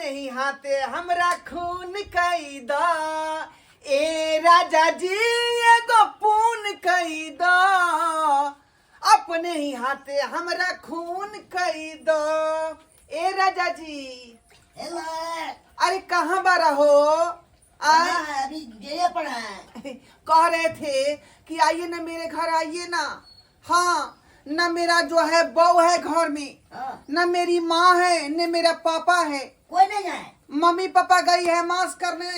अपने ही हाथे हमरा खून कई द ए राजा जी एगो पून कई द अपने ही हाथे हमरा खून कई द ए राजा जी। हेलो। अरे कहाँ बारा हो? आए? कहाँ है? अभी डेरे पर है। कह रहे थे कि आइए ना मेरे घर आइए ना। हाँ न मेरा जो है बहू है घर में, हाँ। न मेरी माँ है न मेरा पापा है। कोई नहीं है। मम्मी पापा गई है मांस करने,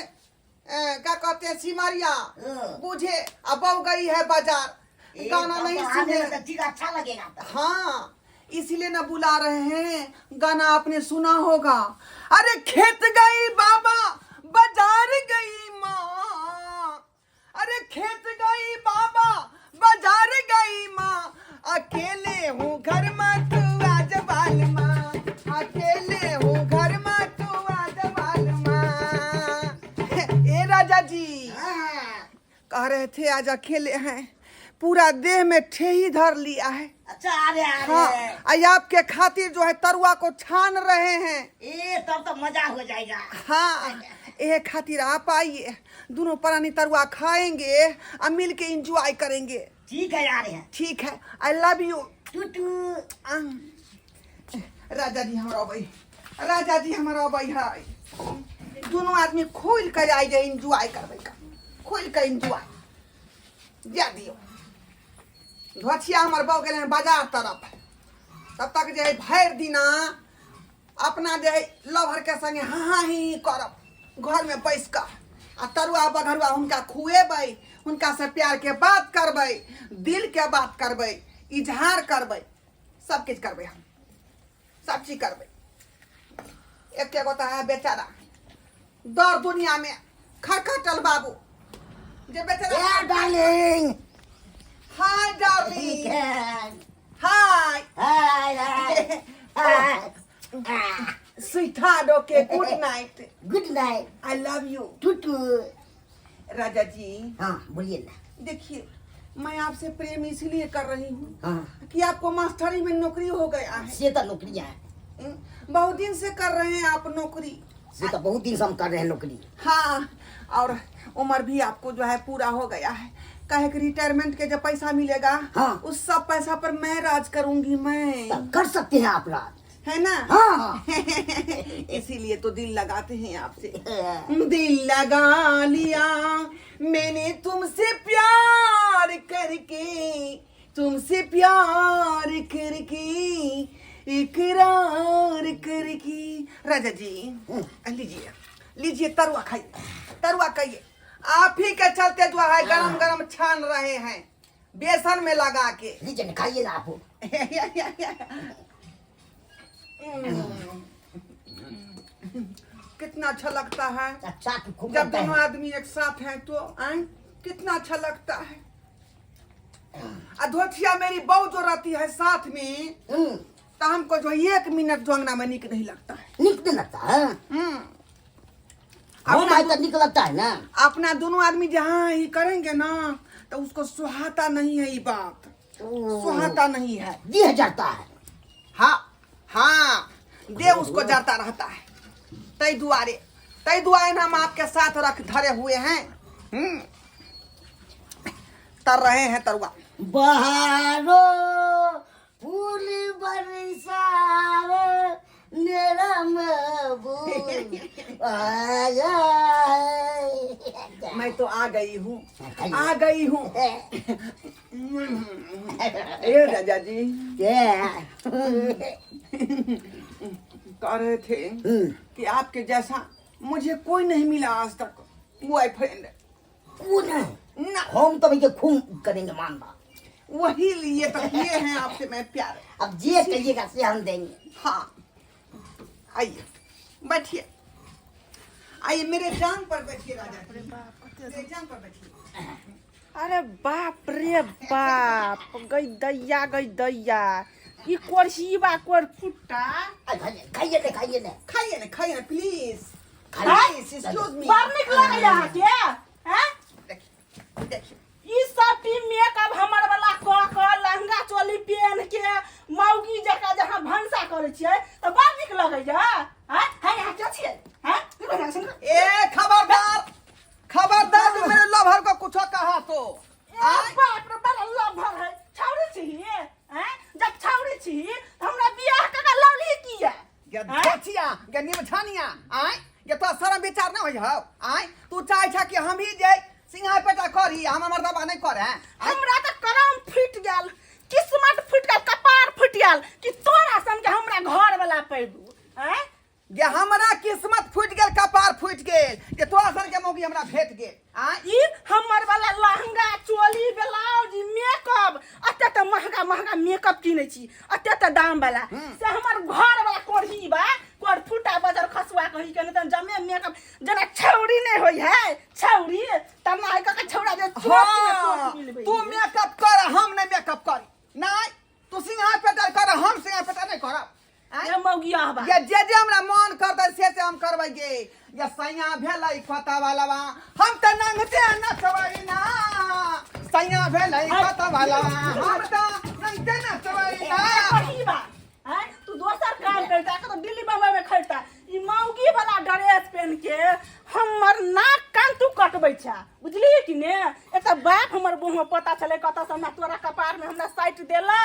क्या कहते हैं सिमरिया। हाँ। बूझे अब बहू गई है बाजार। ए, गाना तब नहीं तो आने सुने। में तो ठीक अच्छा लगेगा तब। हाँ इसीलिए ना बुला रहे हैं। गाना आपने सुना होगा। अरे खेत गई बाबा बाजार गई माँ, अरे खेत गई बाबा बाजार गई माँ, अकेले हूँ घर में तू आज बाल माँ, अकेले हूँ घर में तू आज बाल माँ। ए राजा जी। हाँ। कह रहे थे आज अकेले हैं, पूरा देह में ठेही धर लिया है। अच्छा आ रहे आ रहे। हाँ आई आपके खातिर जो है तरुआ को छान रहे हैं। ए तब तो मजा हो जाएगा। हाँ ये खातिर आप आइए, दोनों प्राणी तरुआ खाएंगे और मिल के इंजॉय करेंगे। ठीक है आ रहे हैं। ठीक है I love you. टूटू। राजा जी हमारा अबै, राजा जी हमारा अबै है। दोनों आदमी खोल कर आई जाए इंजॉय करबै का, खोल कर इंजॉय जा दियो। धोछिया हमर बौ गेलै हन बाजार तरफ, तब तक जे है भरि दिना अपना जे है लभर के संगे हाँ हाँ ही ही करब घर में बैस कऽ आ तरुआ बघरुआ हुनका खुएबै, हुनका से प्यार के बात करबै, दिल के बात करबै, इजहार करबै, सब किछु करबै, हम सब चीज करबै। एके गो तऽ है बेचारा दर दुनिया में खरखटल बाबू जे बेचारा। ए darling. Hi darling. Hi. Hi hi hi. Sweetheart, okay, good night. Good night. I love you. टूटू। राजा जी। हाँ बोलिए ना। देखिए मैं आपसे प्रेम इसलिए कर रही हूँ हाँ। कि आपको मास्टरी में नौकरी हो गया है। से तो नौकरी है। बहुत दिन से कर रहे हैं आप नौकरी। से तो बहुत दिन से हम कर रहे हैं नौकरी। हाँ और उम्र भी आपको जो है पूरा हो गया है। कहे कि रिटायरमेंट के जब पैसा मिलेगा, हाँ। उस सब पैसा पर मैं राज करूंगी। मैं तब कर सकते हैं आप राज, है ना? हाँ। इसीलिए तो दिल लगाते हैं आपसे। दिल लगा लिया मैंने तुमसे प्यार करके, तुमसे प्यार करके इकरार करके। राजा जी लीजिए लीजिए तरुआ खाइए, तरुआ खाइए। आप ही के चलते जो है गरम गरम छान रहे हैं बेसन में लगा के। लीजिए ना, खाइए ना आप। कितना अच्छा लगता है। अच्छा तो खूब जब लगता दोनों है। आदमी एक साथ हैं तो आए कितना अच्छा लगता है। अधोथिया मेरी बहू जो रहती है साथ में, तो हमको जो एक मिनट जो अंगना में निक नहीं लगता है। निक नहीं लगता है। हम अपना आए तो निक लगता है ना। अपना दोनों आदमी जहाँ ही करेंगे ना तो उसको सुहाता नहीं है, ये बात सुहाता नहीं है। देह जरता है। हाँ हाँ देह उसको जरता रहता है। तई दुआरे तई दुआरे ना हम आपके साथ रख धरे हुए हैं। तर रहे हैं तरुआ। बहारो फूल बरसाओ मेरा महबूब आया है। मैं तो आ गई हूँ, आ गई हूँ। ए राजा जी। कह रहे थे कि आपके जैसा मुझे कोई नहीं मिला आज तक बॉयफ्रेंड। कौन है? ना। हम तो भैया खूब करेंगे मानना। वही लिए तो किए हैं आपसे मैं प्यार। अब जे कहिएगा से हम देंगे। हाँ आइए बैठिए, आइए मेरे जांग पर बैठिए राजा जी। मेरे जांग पर बैठिए। अरे बाप रे बाप, गई दैया गई दैया, ई कुर्सी बा कोर फुट्टा। खाइए ने, खाइए ने। खाइए ने, खाइए ने, प्लीज। खाइए। Please, excuse me. बड़ निक लगैया अहाँके, हैं? देखिए, देखिए। ई सब टीम मेकअप हमर वाला क क लहंगा चोली पहन के मौगी जकाँ जहाँ भनसा करै छियै तऽ बड़ नीक लगैया। हैं? हैं, अहाँ के छियै? गे निमछनिया आय गे तोरा शरम विचार नहि होइ हौ आय तू चाहै छ कि हम ही जे सिंघार पेटा करी हम मर्दबा नहि करे आँय? हमरा तऽ करम फूटि गेल किस्मत फूटि गेल कपार फूटि गेल कि तोरा सन के हमरा घर वाला पैबू आँय गे हमरा किस्मत फूटि गेल कपार फूटि गेल जे तोरा सन के मौगी हमरा भेट गेल आँय ई हमर वाला लहंगा चोली ब्लाउज मेकअप एते तऽ महंगा महंगा मेकअप किनै छी एते तऽ दाम वाला से हमर घर वाला कोढ़ी बा कोढ़ फूटा बजर खसुआ कही के नहि तऽ जमे मेकअप जेना छौरी नहि होइ है छौरी तना है कऽ छौरा जे चोट में हाँ, चोट मिलबै तू मेकअप कर हम नहीं मेकअप कर नहीं तू सिंघार पेटर कर हम सिंघार पेटर नहीं करब आँय? ये मौगिया बा ये जे जे हमरा मन करतै से से हम करबै गे ये सैया भेलै खोता वाला हम तऽ नंगते नचबै ना सैया भेलै खोता वाला हम तऽ नंगते नचबै ना कही बा हैं तू दोसर काम करता तो दिल्ली बम्बई में खरीदता ई मौगी वाला ड्रेस पहन के हमर नाक कान तू कटबै छा बुझलियै कि ने एक तऽ बाप हमर मुँह में पता छलै कतऽ से हमरा तोरा कपार में हमरा साटि देला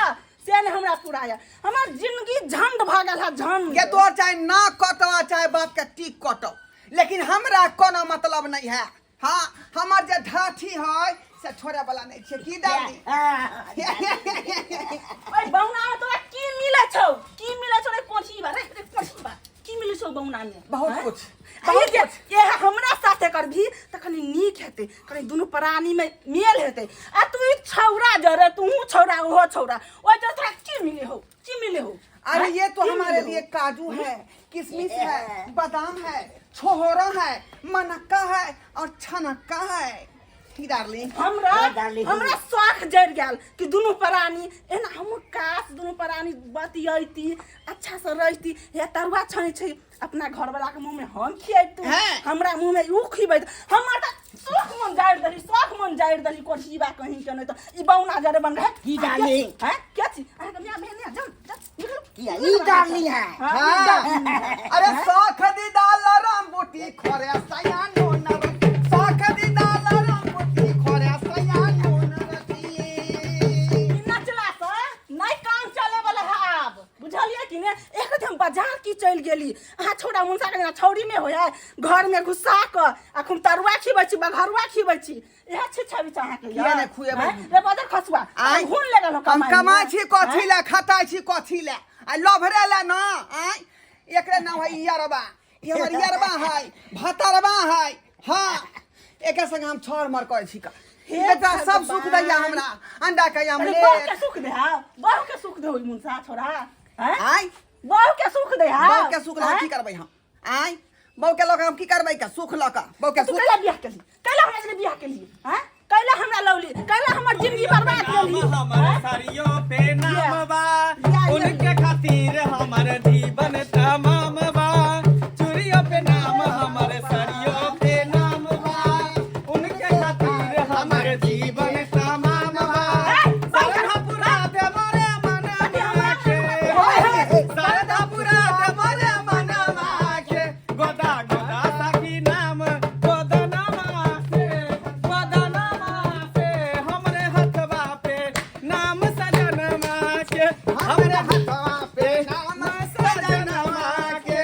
से ने हमरा पुराया हमर जिंदगी झंड भऽ गेल है झंड ये तोर चाहे नाक कटो चाहे बाप के टीक कटो लेकिन हमरा कोनो मतलब नहीं है हाँ हमर जे ढाठी है से छोड़े वाला नहीं छै की दादी ओए बौना में तोरा की मिलै छौ की मिलै छौ रे कोठी बा रे रे कोठी बा की मिलै छौ बौना में बहुत हैं? कुछ, आ बहुत ये कुछ। ये हमरा साथे करबी त कनी नीक हेतै कनी दुनू प्राणी में मेल हेतै आ तू ई छौरा जरे तूहू छौरा ओहो छौरा ओइ जरे तोरा की मिले हो की मिले हो अरे हैं? ये तो की हमारे मिले हो? लिए काजू है किशमिश है बादाम है छोहरा है मनक्का है और छनक्का है की डार्लिंग हमरा ए, डार्लिंग। हमरा शौख जरि गेल कि दुनू प्राणी एना हम काश दुनू प्राणी बतियैती अच्छा से रहती हे तरुआ छानै छै अपना घरवाला के मुंह में हम खियैतू हैं। हमरा मुंह में ऊ खियैत हमर तऽ शौख मन जारि देली शौख मन जारि देली कोठीबा कहीं के नहीं तऽ ई बौना जरे बन रहे की डार्लिंग? हैं के छी अहाँ के मियां बहन जाओ जाओ निकलू किया ई डार्लिंग है हाँ, ई डार्लिंग है। अरे साख दी दाल राम बूटी खोरे सया नो नर साख दी दाल राम बूटी खोरे सया नो नरती ई नचला से नहीं काम चले वाला है आब बुझलियै कि ने एक दिन बाजार की चलि गेली अहाँ छौड़ा मुनसा के जेना छौड़ी नहि होइ है घर में घुसा कऽ आ खूब तरुआ खिबै छी बघरुआ खिबै छी इएह छिछा बिछा अहाँके किया नहि खुएबै? हैं? रे बदर खसुआ आँय? घुन लगल हो हम कमाइ कमाइ छी कथी हैं? लए खटाइ छी कथी लए आ लभरे लए न आँय एकरे नाम है यरबा ई हमर यरबा है भतरबा है हाँ एकर संग हम छर मर करै छी का हे बेटा सब सुख दैया भगवान। हमरा अंडा के अरे आमलेट बहू के सुख दे हा बहू के सुख दे होई मुनसा छोड़ा हैं आँय बहू के सुख दे हा बहू के सुख लऽ की करबै हम आँय बहू के लऽ कऽ हम की करबै का सुख लऽ कऽ बहू के तू सुख कैला बियाह केली कैला हमरा से बियाह केली हैं कैला हमरा लौली कैला हमर जिंदगी बर्बाद केली हमर हैं? सारियों पे नाम बा या, या। उनके खातिर हमर जीवन तमाम बा चूड़ियों पे नाम हमर सारियों पे नाम बा उनके खातिर हमर जीवन तमाम बा श्रद्धा पूरा दे मोरे मनवा के श्रद्धा पूरा दे मोरे मनवा के गोदा गोदा साखी नाम गोदा नामा से गोदा नामा से हमरे हथवा पे नाम सजनमा के हमरे हथवा पे नाम सजनमा के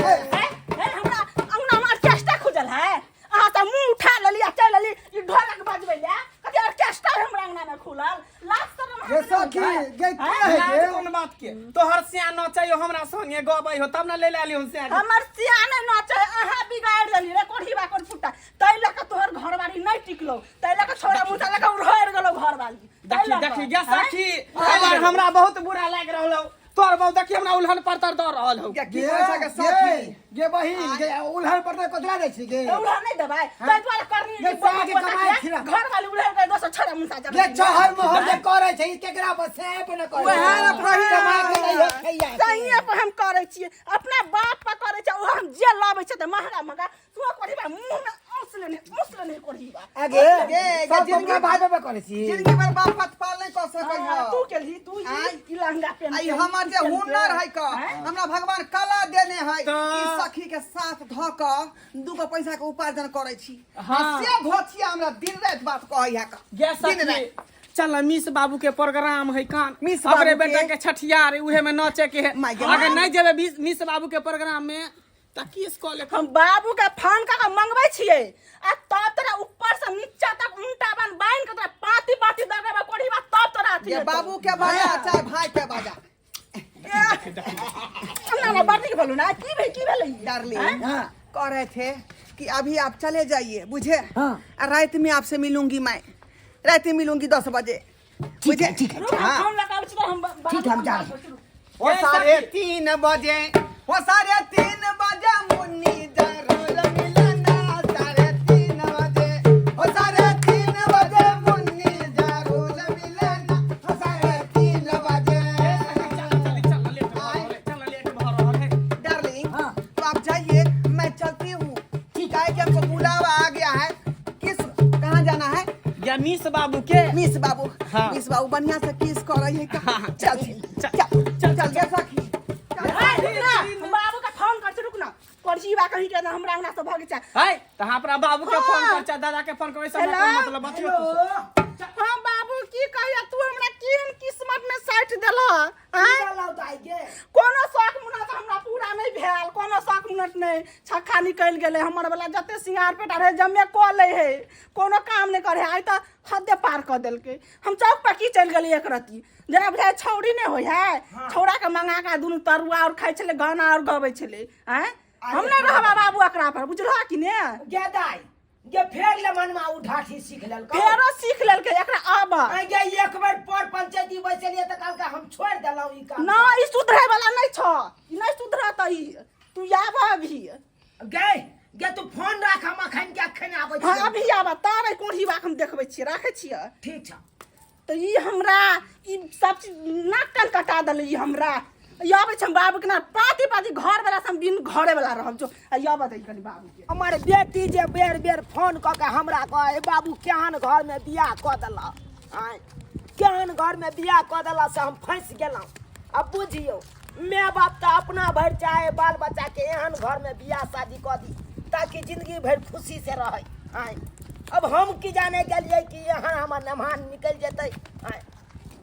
हैं? हैं, हमरा अंगना में ऑर्केस्ट्रा खुजल है अहाँ तऽ मुंह उठा लेली आ चलि लेली ई ढोलक बजबै ले कथी ऑर्केस्ट्रा हमरा अंगना में खुलल लाज शरम गे सखी गे के है लाज गे कोन बात के तोहर सिया नचै हो हमरा संगे गबै हो तब न ले लाली हम सिया के। हमर सियाने नचै अहाँ बिगाड़ि देली रे कोढ़ी बा कोढ़ फुट्टा ताहि लऽ कऽ तोहर घरवाली नहि टिकलौ ताहि लऽ कऽ छोड़ा मुँह लऽ कऽ उड़हरि गेलौ घरवाली ताहि देखी लऽ कऽ, देखी गे हैं? सखी एहि बार हमरा बहुत बुरा लागि रहल हौ तोहर बहु देखी हमरा उल्हन परतर दऽ रहल हौ गे की गे कहै छै के गे सखी गे बहिन गे उल्हन पर तऽ कतरा दै छी गे उड़ह नहि देबै ताहि दुआरे करनी गे साग के कमाइ खिला। घरवाली उड़हरि गेलै दोसर छोड़ा मुँह गे चहर मोहर जे करै छै ई केकरा पर से पर न करै उएह ने छै। कमा के दै हो खैया के। सहिए पर हम करै छियै अपना बाप पर करै छियै ओ हम जे लबै छै तऽ महगा महगा तू कोढ़ीबा मुँह में औंस लेने औंस लेने कोढ़ीबा आगे गे, गे, सब जिनगी अपना भाई पर करै छी जिंदगी भर बाप पतपाल नहीं कऽ सकै हाँ, तू हौ केलही तू ई आँय? ई लहंगा पेन आई हमर जे हुनर है क हमरा भगवान कला देने है तऽ- ई सखी के साथ धऽ कऽ दूगो पैसा के उपार्जन करै छी हाँ। आ से धोथिया हमरा दिन राति बात कहै है क गे दिन सखी राति। चल मिस बाबू के प्रोग्राम है कान मिस हमरे बाबू के? बेटा के छठियार है, उहे में नाचे के है। माय गे अगर नहीं जेबे मिस बाबू के प्रोग्राम में त किस कॉल हम बाबू के फोन कऽ के मंगबै छियै आ तब तोरा ऊपर से नीचा तक उनटा बन बान्हि के तोरा पाती पाती दगड़बै कोढ़ीबा तब तोरा अथी ये हेतौ। बाबू के बाजा चाहे भाई के बाजा। ना ना बड़ नीक भेलौ ना। की भेल, की भेलै? डार्लिंग, हाँ। कह रहे थे कि अभी आप चले जाइए, बुझे? हाँ। आ रात में आपसे मिलूंगी मैं, रात में मिलूंगी 10 बजे। ठीक है, ठीक है। रुक, हम हाँ। फोन लगाबै छी तऽ हम बाबू ठीक है, हम जा रहे हैं। ओ 3:30 बजे, ओ 3:30 बजे मुन्नी जरूर मिलना। 3:30 बजे, ओ 3:30 बजे मुन्नी जरूर मिलना। ओ 3:30 बजे। चल चल लेट भऽ रहल है, चल लेट भऽ रहल है। डार्लिंग, हाँ। तो आप जाइए, मैं चलती हूँ। ठीक। काहे कि हमको बुलावा आ गया है। किस कहाँ जाना है? या मिस बाबू के। मिस बाबू। हाँ। मिस बाबू बढ़िया से किस कर रही है का? हाँ। चल चल, चल चल चल गे सखी, चल। ए, रुक ना, हम बाबू के फोन कर छी, रुक ना। करछी बा कहीं के ना हमरा अंगना से भग जा। है त हमरा बाबू के फोन हाँ। कर चा दादा के फोन कर ऐसा हेलो? मतलब बतियो तू। हाँ बाबू, की कहिया तू हमरा केहन किस्मत में साटि देलह? आँय? कोनो शौक मुनत हमरा पूरा नहि भेल, कोनो शौक मुनत नहि। छक्का निकलि गेलै हमर वाला। जते सिंगार पेटा रहै जमे कऽ लै है, कोनो काम नहि करै है। आइ तऽ हदे पार कऽ देलकै। हम चौक पर की चलि गेलियै, एक रत्ती जेना बुझाइ छौड़ी नहि होइ है, छौड़ा के मंगा कऽ दुनू तरुआ आओर खाइ छलै, गाना आओर गबै छलै। आँय, हम नहि रहबा बाबू एकरा पर, बुझलह कि ने? गे दाइ गे, फेर ले मनमा उ ढाठी सीख लेलकौ। फेरो सीख लेलकै एकरा आब। आइ गे, एक बेर पर पंचायती बैसलियै तऽ कहलकै हम छोड़ि देलहुँ ई काम। ना, ई सुधरै वाला नहि छ, ई नहि सुधरत ई। तू आब अभी। गे गे, तू फोन राख, हम अखन के अखन आबै हाँ, छी। अभी आब तब एहि कोढ़ी हम देखबै छियै। राखै छियै। ठीक छ। तऽ ई हमरा ई सब चीज नाक कान कटा देलै। ई हमरा ई आबै छै, हम बाबूके ना पाती पाती घर वाला से हम बिन घरे वाला रहब जो। आ ई आबऽ दै कनि बाबूके। हमर बेटी जे बेर बेर फोन कऽ के हमरा कहै, बाबू केहन घरमे बियाह कऽ देलह? आँय, केहन घरमे बियाह कऽ देलह से हम फँसि गेलहुँ। आब बुझियौ, माय बाप तऽ अपना भरि चाहे बाल बच्चाके एहन घरमे बियाह शादी कऽ दी ताकि जिंदगी भरि खुशी से रहै। आँय, अब हम की जाने गेलियै कि एहन हमर मेहमान निकलि जेतै। आँय,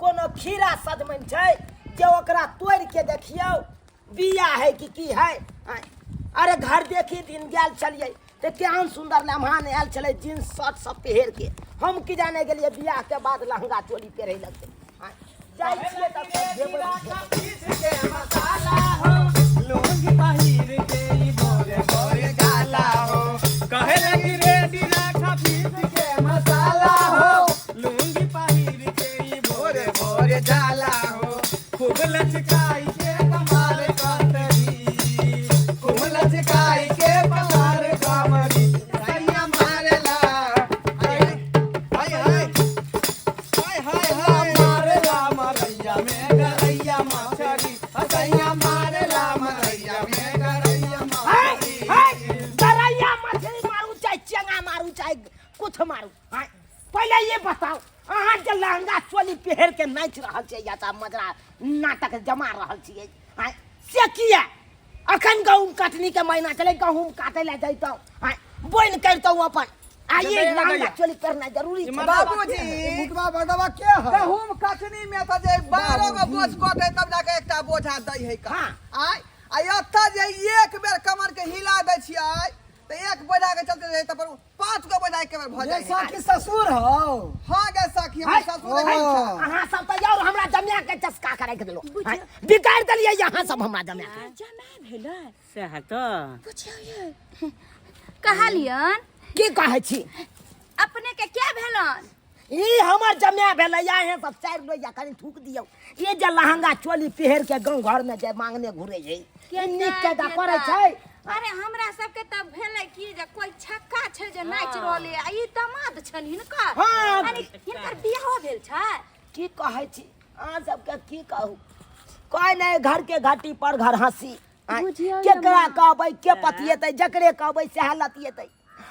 कोनो खीरा सजमनि छै जे ओकरा तोड़ि के देखियौ बिया है कि की है? आँय, अरे घर देखी दिन गेल छलियै तऽ केहन सुन्दर मेहमान आयल छलै, जींस शर्ट सब पहिर के। हम की जाने गेलियै बियाह के बाद लहंगा चोली पहिरे लगतै। आँय, जाइ छियै तब सब जेबै बुझेबै। मसाला हो लूंगी पहिर के ई गोरे गोरे गाला हो, कहे लगी रेडी राखा पीस के मसाला हो, लूंगी पहिर के ई भोरे भोरे जाला हो, खूब लचकाई के कमाल कतरी, खूब लचकाई के कमाल कमरी सैया मारेला। हाय हाय हाय हाय हाय। मारेला मरैया में गरैया मछरी, सैया मारेला मरैया में गरैया हाय, मछरी। हाय, गरैया मछली मारू चाहे चेंगा मारू चाहे कुछ मारू। हाय, पहिले ये बताओ, अहाँ जे लहंगा चोली पहिर के नाचि रहल छियै या तऽ मजरा नाटक जमा रहल छियै, हाय, से किया? अखन गहूम कटनी के महीना छलै, गहूम काटै लए जैतहुँ, हाय, बोनि करितहुँ अपन। आ ये जतैया लहंगा गैया। चोली पहिरनाइ जरूरी छै? बाबूजी, मुटवा बदवा के है? गहूम कटनी में तऽ जे 12 गो बोझ कटे तब जाके एकटा बोझा दै है का। हाँ। आय आ एतऽ जे एक बेर कमर के हिला दै छियै तऽ एक बोझा के चलते रहै, तब 5 गो बोझा एक बेर भऽ ये जाइ है। सखी ससुर हो? हाँ गे सखी, हमर हाय, ससुर है। ओ। अहाँ सब तऽ और हमरा जमिया के चस्का करे के देलो, हाय, बिगाड़ देलियै यहाँ सब हमरा जमिया के। जमा भेलै। सएह तऽ। बुझियौ ये, कहलियन। की कहै छी? अपने के क्या भेलन? ई हमर जमिया भेलै। या सब चारि लोहिया कनि थूक दियौ। ई जे लहंगा चोली पहिर के गाँव घर में जे मांगने घुरे छै, ई नीक कायदा करै छै? अरे हमरा सबके तब भेलै कि जे कोई छक्का छै जे नाचि रहलै आ ई दामाद छनि हिनकर। हाँ। अरे हिनकर बियाहो भेल छै? की कहै छी अहाँ सबके, की कहू, कोइ नहि घर के घाटी पर घर हंसी। आँय, बुझियौ ने केकरा माँ। कहबै, के पतिएतै? जकरे कहबै सएह लतिएतै।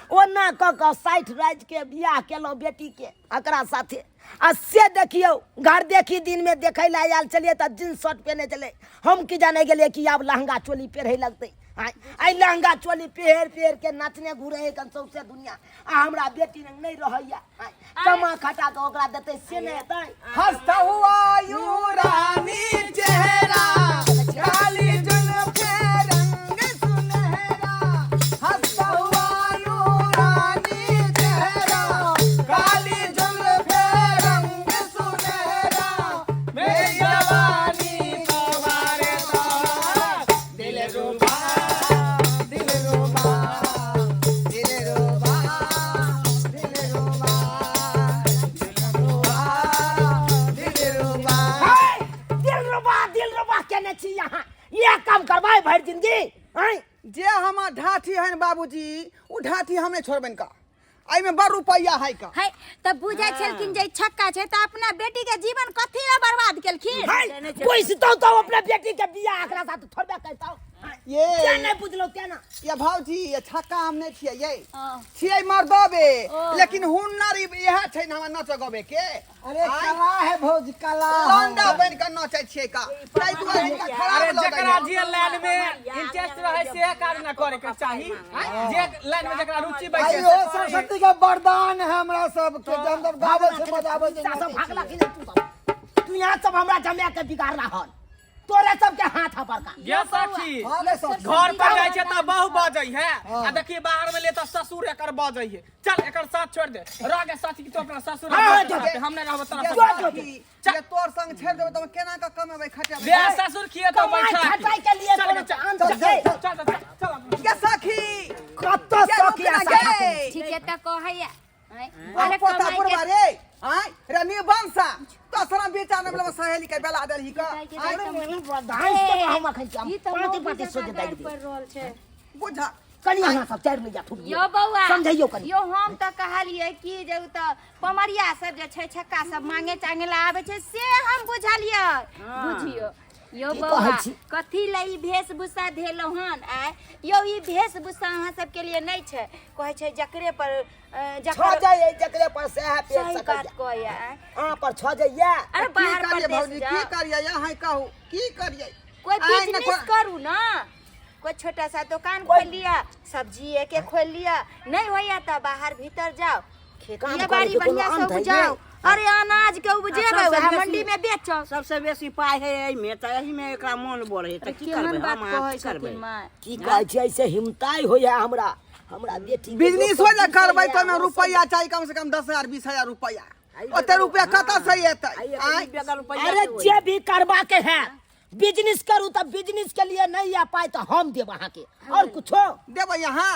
ओना कऽ कऽ 60 राजि के बियाह केलहुँ बेटीके एकरा साथे। आ से देखियौ घर देखी दिनमे देखै लए आयल छलियै तऽ जींस शर्ट पहिने छलै। हम की जानै गेलियै कि आब लहंगा चोली पहिरै लगतै। आँय आइ लहंगा चोली पहिर पहिर के नाचने घुरै है कन सौंसे दुनिया, आ हमरा बेटी लग नहि रहैया। आँय कमा खटा के ओकरा देतै से नहि हेतै। हंसता हुआ यूं रानी चेहरा, काली जुल्फे रंग सुनहरा। हंसता हुआ यूं रानी चेहरा, काली जुल्फे रंग सुनहरा। मेरी जवानी तुम्हारे साथ, दिल रुबा दिल रुबा दिल रुबा दिल रुबा दिल रुबा दिल रुबा। हे, दिल रुबा दिल रुबा केने छी यहाँ, इएह काम करबै भरि जिंदगी? आँय जे हमर ढाठी है बाबूजी, उ ढाठी हम नहि छोड़बनि का, एहिमे बड़ रुपैआ है का। है तऽ बुझै छलखिन जे ई छक्का छै तऽ अपना बेटी के जीवन कथी लए बर्बाद केलखिन। है, बुझतौ तो अपना बेटी के बियाह एकरा साथ थोड़बे करतौ। ये क्या नहीं बुझलौ तेना? ये भौजी, ये छक्का हम नहि छियै, ये हाँ। छियै मर्दबे, ओ। लेकिन हुनर इएह छै ने हमरा नच गबे के। अरे कला है भौजी, कला है। लौंडा बनि कऽ नचै छियै का, ताहि दुआरे हिनका खराब अरे लगैए। जकरा जे लाइन में इंटरेस्ट रहे से काज ना करे के चाही, जे लाइन में जकरा रुचि बैठे आइयो सरस्वती के वरदान है हमरा सबके, जे हम सब गाबै छै बजाबै छै। सब भागला कि नहीं तू सब? तू यहाँ सब हमरा जमा के बिगाड़ रहा हन, तोरे सबके हाथ है बड़का। ये सखी हाँ रे सखी। घर पर जाइ छै तऽ बहु बजै है, आ देखिए बाहर में ले तऽ ससुर एकर बजै है। चल एकर साथ छोड़ दे, रह गे सखी तू अपना ससुर हाँ, बजै जो, रहते, हम नहि रहब तोरा ये साथ। जो, जो। सखी, ये तोर संग छोड़ि देबै तऽ हम केना कऽ कमेबै खटेबै? बे ससुर खिए तऽ कमाई बैठा खटाई के लिए चल कोनो गे, चल, अंत चल, छै। चल चल चल चल। ये सखी कतऽ ये सखी रुक आ ना सखा गे। ठीक है तऽ कहैया आँय, अरे अरे पोता कमाई पुरवा के रे, आँय रे निबंसा तोसरा बेचा ने बोला सहेली के बेला देलही का। आँय धांस के हम अखन छी, हम ई तऽ पाँचे मौगी पाँचे जकाँ सोझे गारि दागि पड़ि दियौ। रहल छै। बुझा कनि अहाँ सब चारि मिनट थुक यो बौआ समझैयौ कनि। यो हम तऽ कहलियै कि जे उ तऽ पमरिया सब जे छै छक्का सब मांगे चांगे ला आबै छै से हम बुझलियै। बुझियौ यो की बौआ कहै छी? कथी लए ई वेशभूषा धेलहुँ हन? आँय यौ, ई वेशभूषा अहाँ सबके लिए नहि छै। कहै छै जकरे पर छऽ जकर जाइए जकरे पर सएह पेट सही सकैए। बात कहैया। आँय अहाँ पर छऽ जाइए। अरे की बाहर करियै परदेश भौजी, की जाओ, करियै अहाँ कहू, की करियै? कोई आँय ने बिजनेस करू ना, कोई छोटा सा दुकान खोल लिया, सब्जी एके खोल लिया, नहीं होइया तऽ बाहर भीतर जाओ, काम खेतिए करे बाड़ी के कोनो बढ़िया से अंत है उपजाओ। अरे अनाज के उपजेबै सबसे वएह बेसी- मंडी में बेचो। सबसे बेसी पाइ है एहिमे, तऽ एहिमे एकरा मन बढ़े तऽ की केहन करबै बात हम? अहाँ कहै की करबै? छथिन माय? की कहै छियै से हिमताइ होइए हमरा, हमरा बेटी के बिजनेस लोक हो जे सब करबै बुझैए, तऽ ओहिमे ओ सब- रुपैआ चाही कम से कम 10,000 20,000 रुपैआ, ओते रुपैआ कतऽ से एतै? आँय बेगर रुपैआ अरे के होई। जे भी करबा के है बिजनेस करू तऽ बिजनेस के लिए नहीं आ पाए तऽ हम देब अहाँके, और कुछो देबै अहाँ?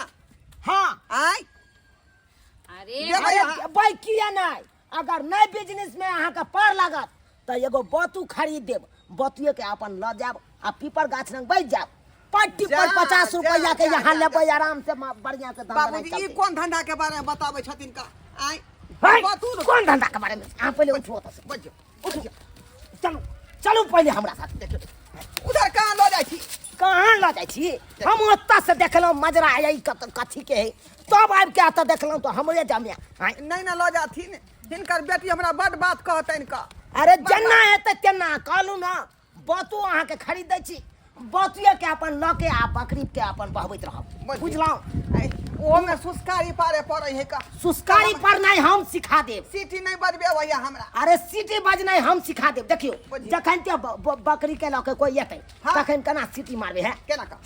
हाँ। आँय अरे देबै अरे अहाँ? भाई किया नहीं, अगर नहीं बिजनेस में अहाँके पार लागत तऽ एगो बतू खरीद देब, बतुए के अपन लऽ जायब आ पीपर गाछ लग बैठ जायब, पट्टी पर जा, 50 जा, रुपया के जा, यहाँ जा, लेबै आराम से बढ़िया से धंधा बाबूजी नहीं ई चलतै। कोन धंधा के बारे में बताबै छथिन का? आँय है, बतू ने। कोन धंधा के बारे में? अहाँ पहिले उठू ओतऽ से। बजियौ। उठू, चलू चलू पहिले हमरा साथ। देखियौ उधर कहाँ लऽ जाइ छी? कहाँ लऽ जाइ छी? हम ओतऽ से देखलहुँ मजरा है कथी के है, तब आबि के एतऽ देखलहुँ तऽ हमरे जमे। आँय नहि ने लऽ जाथिन, हिनकर बेटी हमरा बड बात कहतनि का। अरे जेना हेतै तेना कहलहुँ ने, बतू अहाँके खरीद दै छी, बतुए के अपन लऽ के आ बकरी के अपन बहबैत रहब, बुझलहुँ? आँय, ओहोमे सुस्कारी पारे पड़ै है का। सुस्कारी पड़नाइ हम सिखा देब। सीटी नहि बजबे भैया हमरा। अरे सीटी बजनाइ हम सिखा देब। देखियौ बजियौ। जखन के बकरी के लऽ के कोई एतै हाँ। तखन केना सीटी मारबै है? केना का?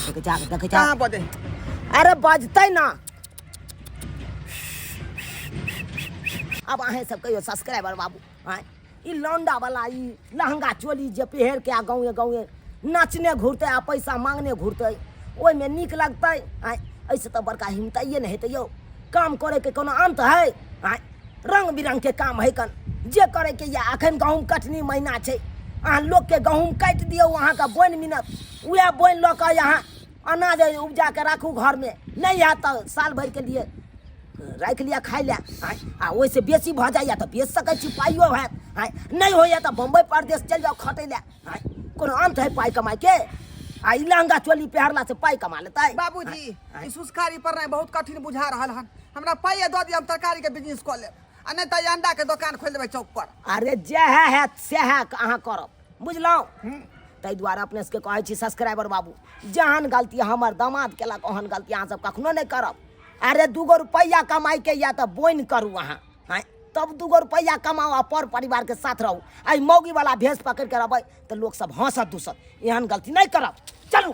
देखै जा, देखै जा। कहाँ बजै? अरे बजतै ना। आब अहें सब कहियो सब्सक्राइबर बाबू, आँय ई लौंडा वाला ई लहंगा चोली जे पहिर के आ गाँवे गाँवे नाचने घुरतै आ पैसा मांगने घुरतै, ओहिमे नीक लगतै? आँय एहिसँ तऽ बड़का हिमताइए ने हेतै यौ। काम करैके कोनो अन्त है? आँय रंग बिरंग के काम है कन जे करैके यऽ। अखन गहूँम कटनी महीना छै, अहाँ लोकके गहूँम काटि दियौ, अहाँके बोनि मिलत, उएह बोनि लऽ कऽ अहाँ अनाज उपजा के राखू घरमे, नहि हैत तऽ साल भरिके लिए राखि लिअ खाइ लए। आँय आ ओहिसँ बेसी भऽ जाइए तऽ बेच सकै छी, पाइयो हैत। आँय नहि होइए तऽ बम्बई परदेश चलि जाउ खटै लए। आँय कोनो अन्त है पाइ कमाइके? आ ई लहंगा चोली पहिरला से पाइ कमा लेतै। बाबूजी, ई सुस्कारी पर नहीं बहुत कठिन बुझा रहल हन। हमरा पाइए दऽ दिअ, हम तरकारी के बिजनेस कऽ लेब, आ नहि तऽ ई अंडा के दोकान खोलि देबै चौक पर। अरे जएह हैत सएह अहाँ करब, बुझलहुँ? ताहि दुआरे अपने सबके कहै छी सब्सक्राइबर बाबू, जहन गलती हमर दामाद केलक ओहन गलती अहाँ सब कखनो नहि करब। अरे 2 गो रुपैआ कमाइके यऽ तऽ बोनि करू अहाँ, आँय, तब 2 गो रुपैआ कमाउ आ पर परिवारके साथ रहू। एहि मौगीवला भेष पकड़ि के रहबै तऽ लोक सब हँसत दूसत। एहन गलती नहि करब। चलू।